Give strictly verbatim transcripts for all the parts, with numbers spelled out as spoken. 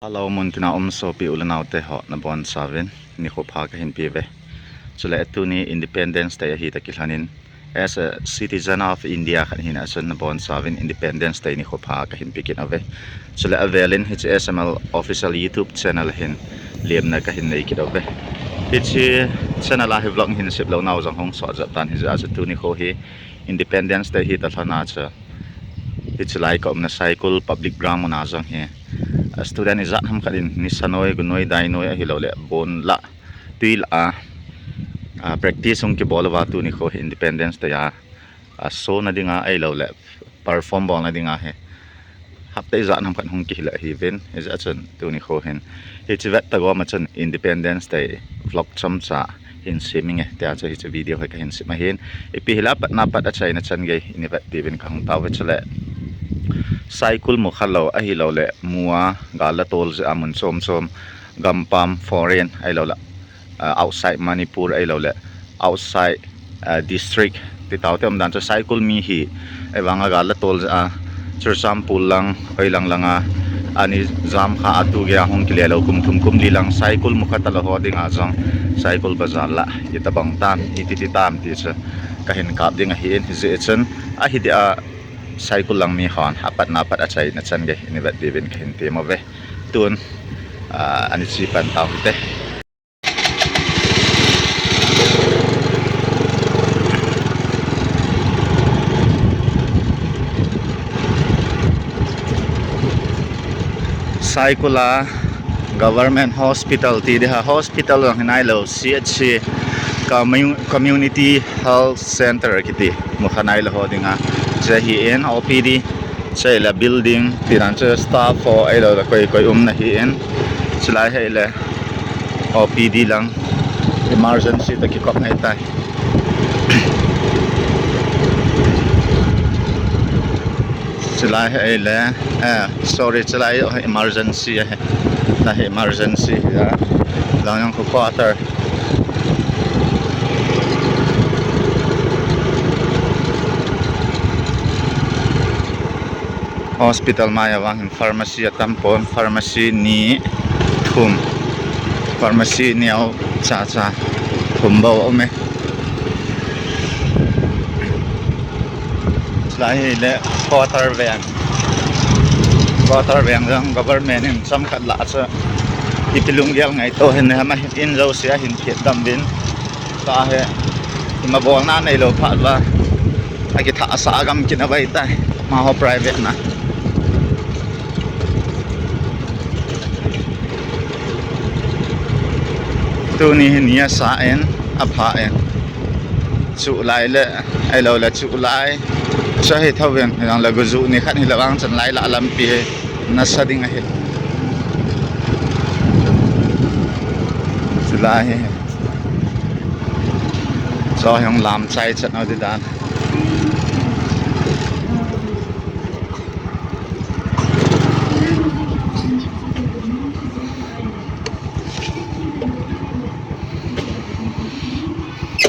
Hello, mun tina um sopi u le nao te ho, nabonchauvin nikho pha kahin peuve. Chule tuni Independence Day ahi toh kilhonin, as a citizen of India khat hina chun nabonchauvin Independence Day nikho pha kahin pe kit uve. Chule avelin hiche S M L official YouTube channel hin lemna kahin nei kit uve. Hiche channel a hi vlog hin sep lou nau jong hung sot jep tan, hijeh a chu tuni kho hi Independence Day hi toh kilhon a chu hiche lai ka umna Saikul Public Ground muna jong hi, a, student ijat ham khat in nisa noi, gu noi, dai noi ahilou le bon la, tui la a, a, practice hung kibol uva tuni kho hi Independence Day a, a, show na dinga ahilou le perform bol na dinga hi hapta ijat ham khat hung kihil ahiuvin, hijeh a chun tuni kho hin hiche vet tah gom a chun Independence Day vlog chomcha hin sem inge, tia chu hiche video hi kahin sem ahin. Ipi hile apatna pat achaina chan gei in vet diuvin kahung tauve. Chule Saikul mu khalou ahilou le mu a gal la tol jeh a mun chom chom, gampam, foreign ahilou le, ah, outside Manipur ahilou le outside, ah, district ti tau te um dan chu Saikul mi hi, ahivang a gal la tol jeh a Churachandpur lang, hoi lang lang a, ani jam kha a, tu gei a hung kile lou kum thum kum li lang Saikul mu kha talou ho dinga jong Saikul bazar la itobang tam, iti ti tam ti chu kahin kap ding ahin, hijeh chun ahi dia Saikul lang mi hon apatna pat achaina chan gei in vet diuvin kahin tem uve. Tun, ah, ani che pan tau hite. Saikul a Government Hospital ti ding a, hospital jong hinailou, C H C, Commu-, Community Health Center kiti, mu kha nailou ho dinga, hiche hi in O P D, chule building, ti dan chu staff ho ahilou le koi koi umna ahin, chulai hi le O P D lang, emergency toh kikop ahitai. Chulai hi le, eh, sorry, chulai hi emergency ahi. Lahi emergency ahi. Lang jong khu quarter. Hospital mai a vang hin pharmacy atam pon, pharmacy ni thum, pharmacy neo cha cha thum bou aume. Lai hi le quarter veng, quarter veng jong government in chomkhat lah a chu ipi lunggel ngaito hin ham, ahin jouse ahin phet dam uvin. Tua hi ima bolna neilou phat uva akithah sah a gam kit a vai tai, amaho private na. Tuni hi ni asa in, apha in. Chuh lai le, ahilou le chuh lai. Chu hi thouvin, hilou le gujuh ni khat hilou vang chan lai lah lampi hi nasa ding ahi. Chulai hi. Chu hi hung lam chai chan u ti dan.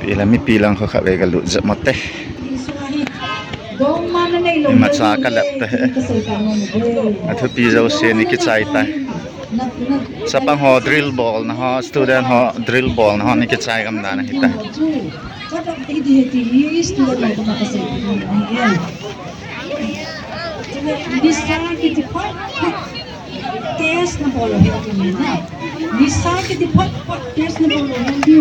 Pi la mipi lang kho khat vei ka lut jep mo te. Imacha ka lep te. Athupi jouse ni kichai tai. Chapang ho drill bolna ho, student ho drill bolna ho ni kichai gam dan ahi tai. Nisa kiti phot phot test nabol lou hen tuni na. Nisa kiti phot phot test nabol lou hen tu.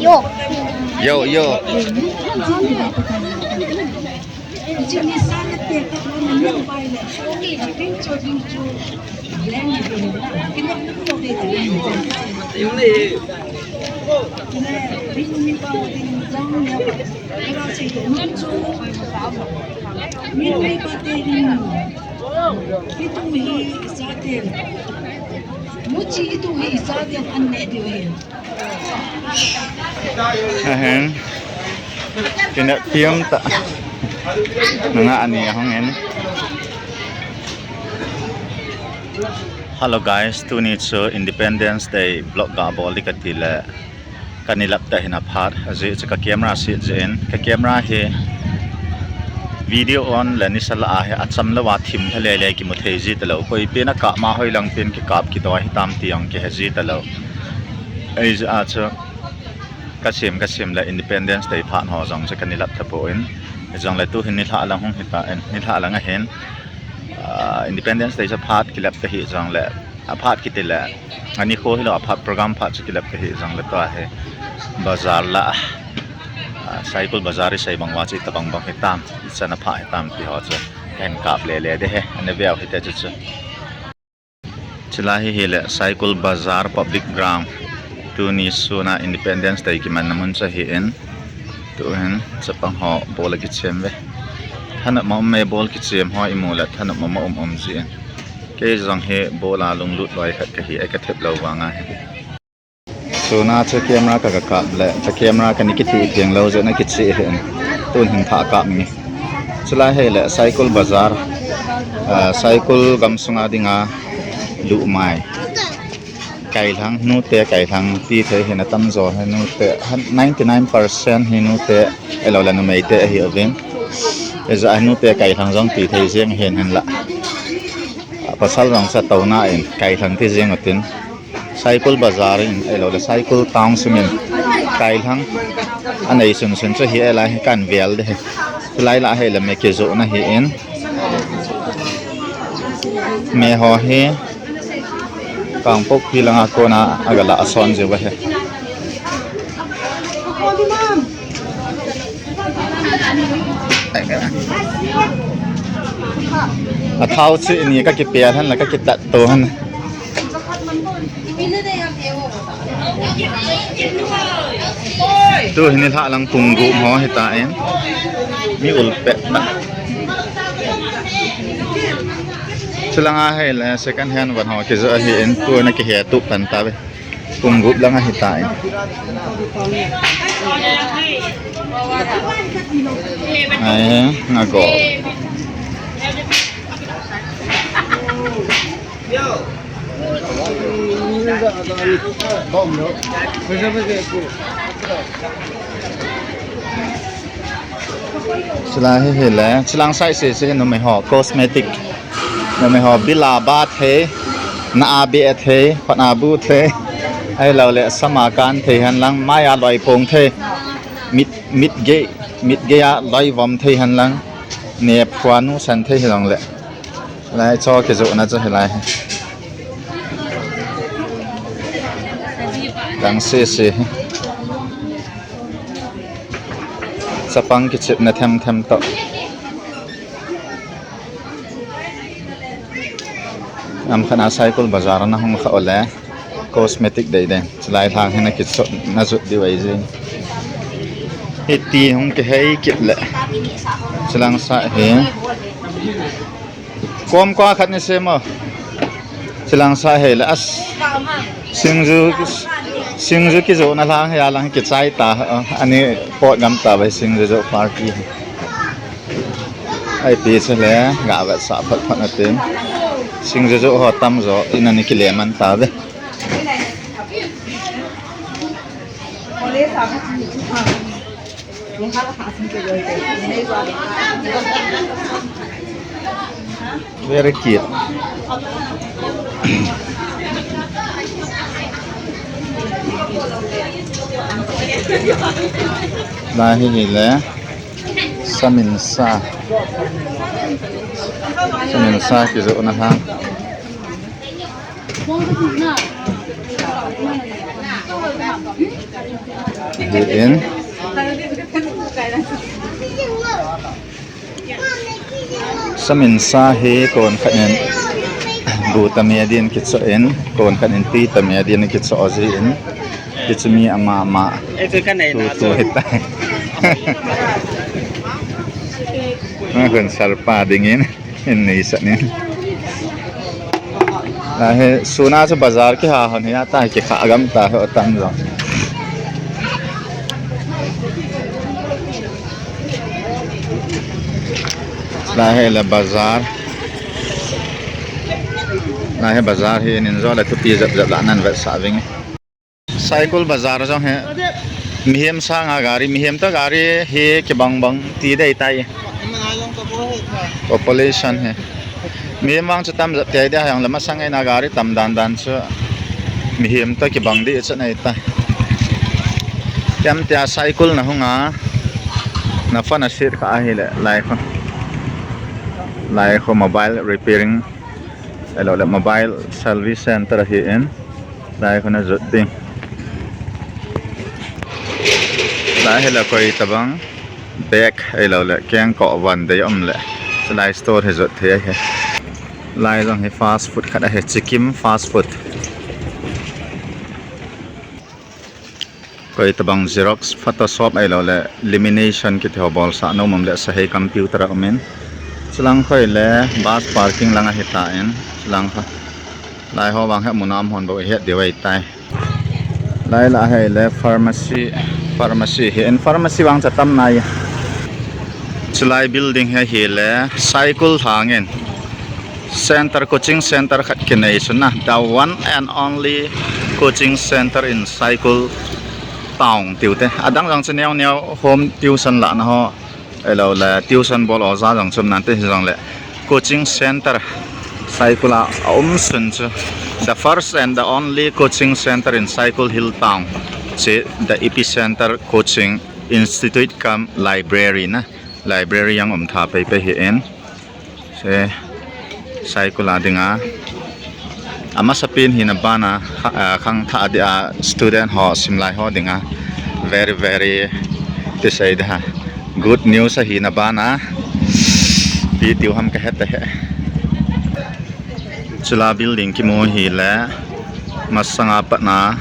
Yo. Yo, yo. Nisa na test nabol lou hen tu. Ahin. Kina piam ta. Nanga ani ahung in. Hello guys, tuni chu Independence Day vlog ga bol ding kati le, kani lap ta hin aphat, ajeh chu ka camera set jeh in, ka camera hi Video on le nisa lah a hi acham lou a thim lha lele kimu thei ji talou. Koi pen a kap ma hoi lang pen kikap kidoi hitam ti jong kihe ji talou. Ei jeh a chu kasem kasem le Independence Day phat ho jong chu kana lap tapon. Hijongle tu hin nilhah lang hung hita in, nilhah lang ahin, ah, Independence Day chu phat kilap ta hijongle, aphat kiti le, ani kho hilou aphat program phat chu kilap ta hijongle tua hi bazar lah, ah, Saikul bazar isei bang uva chu itobang bang hitam, ichan a pha hitam ti ho chu kahin kap lele ding ahi, ana veu hite chuchu. Chulai hi hile Saikul Bazar Public Ground. Tuni sun a Independence Day kimanna mun chu ahin. Tuhin chapang ho ball akichem uve. Thanop ma um e ball kichem ho imu le thanop ma um um jin. Kei jong hi ball a lunglut loi khat kahi, ei kathep lou vang ahi. Tuna chu camera ka, ka kap le, chu camera kana kithih theng lou jeh in akicheh ahin. Tun hin thah kap nge. Chulai hile Saikul Bazar, ah, Saikul gamsunga dinga luhmai. Kailhang, nute kailhang ti thei hin atamjo hi nute, ninety nine percent hi nute, ahilou le numeite ahiuvin. Hijeh a nute kailhang jong ti thei jeng ahin hinla. Ah, pasal jong chu touna in kailhang ti jeng utin. Saikul Bazar in, ahilou le Saikul Town sungin kailhang anei sunsun chu hi, hilai hi kahin vel ding ahi. Hilai lah hile me kijohna ahin. Me ho hi Kangpokpi langa kona aga lah a son jiu ahi. Athao chu ini kakipel hen la kakitat to hen. Tu hin nilhah lang pung gup ho hitan. Mi ul pet na. Chulanga hile second hand van ho kijoh ahin, tuna kihe tup pan tauve. Pung gup lang ahitai. Ai, nga go. Chulai hi hile, chulang side sese numei ho cosmetic. Numei ho bil a ba thei, na a be thei, khut a bu thei. Ahilou le, sam a kan thei hen lang, mai a loi phong thei. Mit, mit gei, mit gei a loi vom thei hen lang. Nep khua nu san thei hilou le. Lai cho kijohna chu hilai hi. Dang sese hi. Chapang kichepna them them toh. Am khat a Saikul Bazar na hung kha ole. Cosmetic dei dei. Chulai lang hi na kichot na jot diu ahi jin. Hiti hung kihei kit le. Chulang side hi. Kom ko khat ni sem o. Chulang side hi le as. Singju, singju kijohna lang hi a lang kichai ta. Ani pot gam ta bai singju joh party. Ai pi se le ga vetsah phat phat na tin. Singju joh ho tamjo in ani kile man tauve. Very cute. Lai hi hile. Samin sa. Samin sa kijohna lang. Hi in. Samin sa hi kon khat in bu tam a din kichoh in, kon khat in tui tam a din kichoh jin. Kichu mi ama ama. Ei, tu ka nei tu na tu chu. Hitai. Ma kon sar pa dingin. In nei sa nin. Ahi, suna chu bazar kiha hon hi ata kikha gam ta ho tam jong. Lai hi le bazar. Lai hi bazar hi in in jo le thupi jep jep la nan vetsah ving. Saikul bazar jong hi. Mihem sanga gari, mihem ta gari hi kibang bang ti dei tai. Population hi. Mihem vang chu tam jat tei dia, hijongle masang eina gari tam dan dan chu mihem toh kibang ding chu nei ta. Kem tia cycle na hung a, na phone a set kha ahile, lai kho. Lai kho mobile repairing, ahilou le mobile service center ahi in. Lai kho na jot ding. Lai hi la koi tabang bag ahilou le kengkoh van dei um le. Chulai store hi jot thei ahi. Lai jong hi fast food khat ahi, Chikim fast food. Koi tabang Xerox, Photoshop ahilou le lamination kiti ho bolsah nom um le sahei computer a um in. Chulang kho le bus parking lang ahi tan, chulang kho. Lai ho vang hi mun a um hon bou ihet diu ahi tai. Lai lah hi le pharmacy, pharmacy hi in, pharmacy vang cha tam nai. Chulai building hi hi le Saikul thangin center, coaching center khat kinei chu na, the one and only coaching center in Saikul town tiu te. Adang jong chu neo neo home tuition lahna ho, ahilou le tuition bol oja jong chu um nante, hijongle coaching center Saikul a a um sun chu, the first and the only coaching center in Saikul Hill Town, chu the Epicenter Coaching Institute cum Library na, library jong um tha pei pei hi in. Chu Saikul a dinga amasapen hina bana kha-, ah, khangthah a dia student ho, simlai ho dinga very, very, ti sei dia, good news ahina bana ipi tiu ham ka he ta he. Chulai building kimu hi le masanga patna,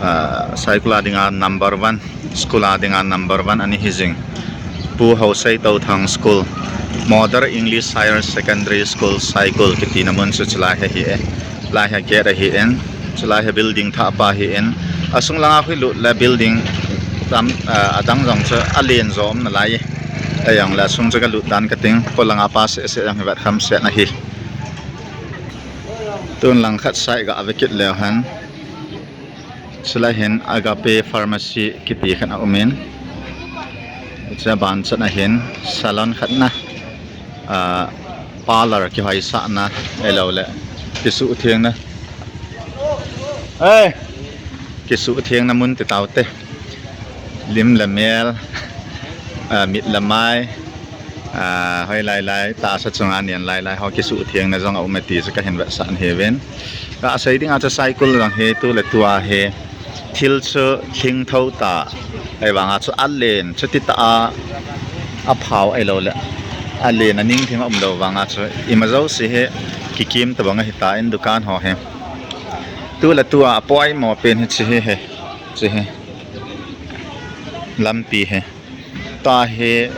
ah, Saikul a dinga number one, school a dinga number one ani hi jing. Pu Haosei Touthang School, Model English Higher Secondary School, Saikul kiti na mun chu chulai hi ahi e. Lai hi gate ahi in, chulai hi building thah pa ahi in. Asung langa khu ilut le building tam, ah, adang jong chu alen jo um nalai. Ahijongle asung chu ka lut dan ka ting, polanga pa seh seh jong hi vet kham seh na hi. Tun lang khat side ga ve kit leu hen. Chulai hin Agape Pharmacy kiti khat a um in. Chua ban chan a hin salon khat na, ah, parlor kihoisahna, ahilou le kisuhthengna. Ei! Kisuhthengna mun ti tau te. Lim le mel, ah, mit le mai, ah, hoilai lai, tahsa chunga nen lai lai ho kisuhthengna jong a um e ti chu ka hin vetsah nahi uvin. Ka sei dinga chu Saikul jong hi tu le tua hi thil chu lhingtho ta, ahivanga chu alen, chuti tah a aphao ahilou le alen, aning lhing a um lou vanga chu ima jouse hi kikim tabang ahi tan, dukan ho hi. Tu le tua apoimo pen hi chu hi, hi, chu hi. Lampi hi. Tua hi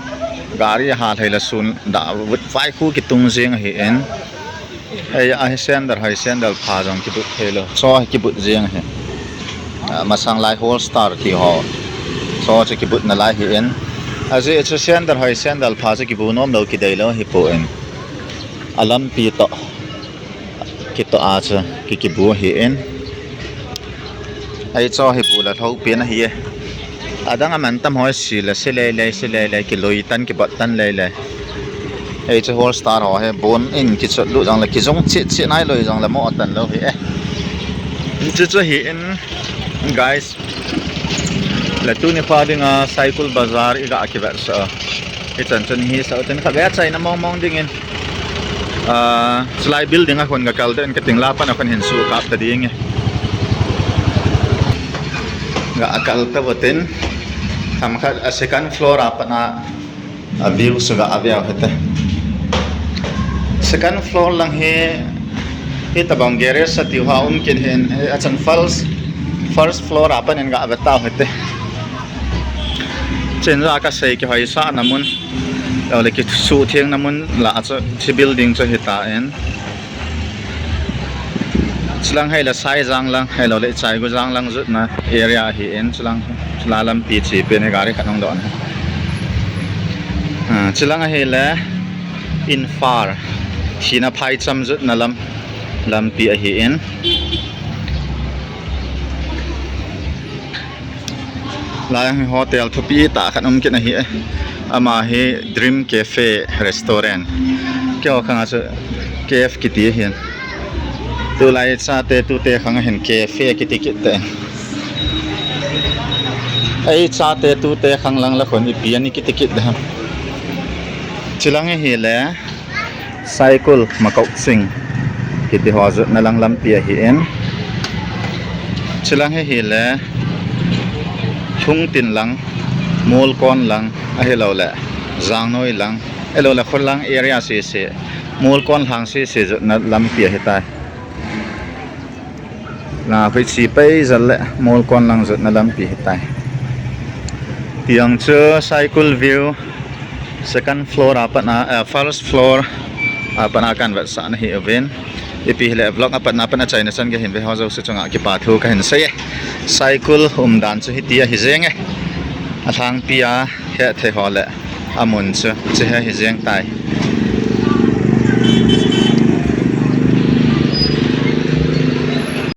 gari ahal hei le sun da vut vai khu kitung jing ahi in. Ei, ahi sandal hoi sandal pha jong kibut thei lou. Cho hi kibut jing ahi. Ah, masang lai All Star ti ho. Cho chu kibut nalai ahi in. Ajeh chu sandal hoi sandal pha chu kibu nom lou kidei lou ahi poi. Alampi toh kitoh a chu ki, kibu ahi in. Ei, cho hi bu la lhou pen ahi e. Adang aman tam ho si le, si lei lei, si lei lei, kiloi tan, kibot tan lei lei. Ei, chu All Star ho hi bon in kichot lut jong le, kijung chit chit nai loi jong le mo tan lou hi e. Chu chu hi in, guys. Le tuni pha dinga Saikul Bazar i ga kivetsah. Hichan chun hi sa uten kha ve chaina mong mong dingin. Ah, chulai building a khun ga kal den ka ting la pan a khun hin su kap ta ding e. Ga kal ta votin. Tham khat a second floor a pan a, a view su ga a view hete. Second floor lang hi, hi tabang garage sa tiu ha um kin hin, hi a chan first, first floor a pan in ga ve tau hete. Chen ja ka sei kihoisahna mun. Lo le kisuhthengna mun la a chu, chi building chu hi ta in. Chulang hei le Saijang lang, hei lo le Chaigu jang lang jutna area ahi in, chulang, chula lampi chi pen hi gari khat hung don. Ah, chulang ahi le Imphal, thina phaicham jutna lam, lampi ahi in. Lai hi hotel thupi tah khat um kit ahi e. Ama hi Dream Cafe Restaurant. Keiho khang a chu K F kiti ahin. Tulai chate tute khang a hin cafe kiti kit te. Ei chate tute khang lang la khun ipi ani kiti kit te ham. Chilang hi le Saikul Makok Ching kiti ho jutna lang lampi ahi in. Chilang hi hi le Lhungtin lang, Molkon lang, ahilou le Jangnoi lang, ahilou le Khullang area sisi, Molkon lang sisi jutna lampi ahi tai. La khui chi pai jal le Molkon lang jutna lampi ahi tai. Tiang chu Saikul View second floor a pat na, eh, first floor a pat na kan vetsahna hi uvin. Ipi hile vlog a pat na pat na chaina chan ka hin ve ho jouse chunga kipa thu ka hin sei e. Saikul umdan chu hiti ahi jeng e. A lhangpi a he thei ho le a mun chu hiche hi ahi jeng tai.